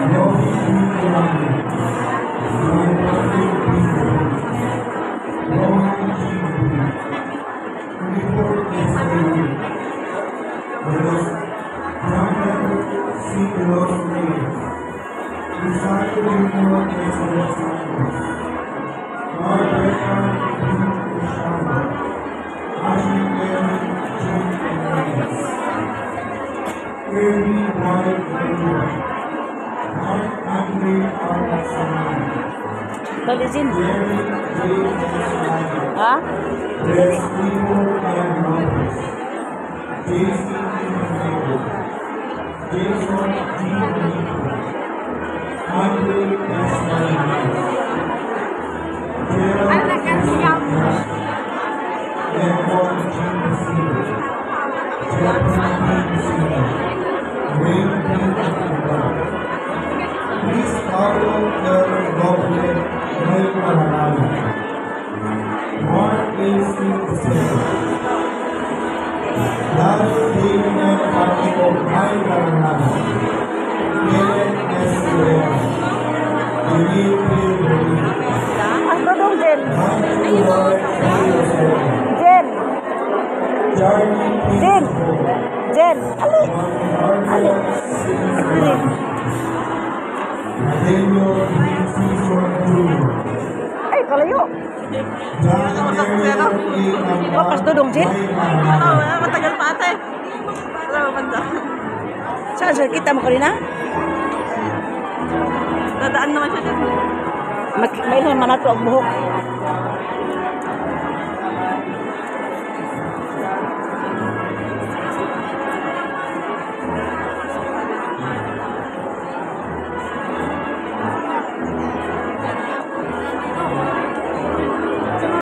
Robbie B. Durango, Juan Patrick B. Cruz, Rohan G. Cruz, Clifford S. David, Los Jonathan C. De Los Reyes, Isaac Jr. S. De Los Santos, Margaret B. Cristiano, Ashley M. G. Hernandez, Kirby Y. Ventura, Mark Andre R. Samano, Dali, Jin. Jerry J. S. Lyon, Ha? Des Clifford M. Lopez, J.C. P. Jason G. Benito, Andre S. Martinez, Gerald S. Castro, Edward G. Casino, Jeffrey P. Casino, Wayne P. Escobar, Luis Carlo L. Roble May Maranalo, Mark A. C. Estero, Larry D. M. Pacheco May Maranalo, Kenneth S. Guerrero, Emil P. Rodriguez, Ang dudong, Jen. Matthew Lawrence A. Rosario, Jen. Charlie P. Jen. Socorro, Jen. Ali. Juan Carlos C. Serrano, Adelio D. Season Jr., Ay, kalayo. John Ariel A. Papas dudong, Jen? May Maranalo, Matagal pa ate. Wala banda. Saan sir? Kita mo kanina? Dadaan naman siya dyan. Mag may naman nato ang buhok.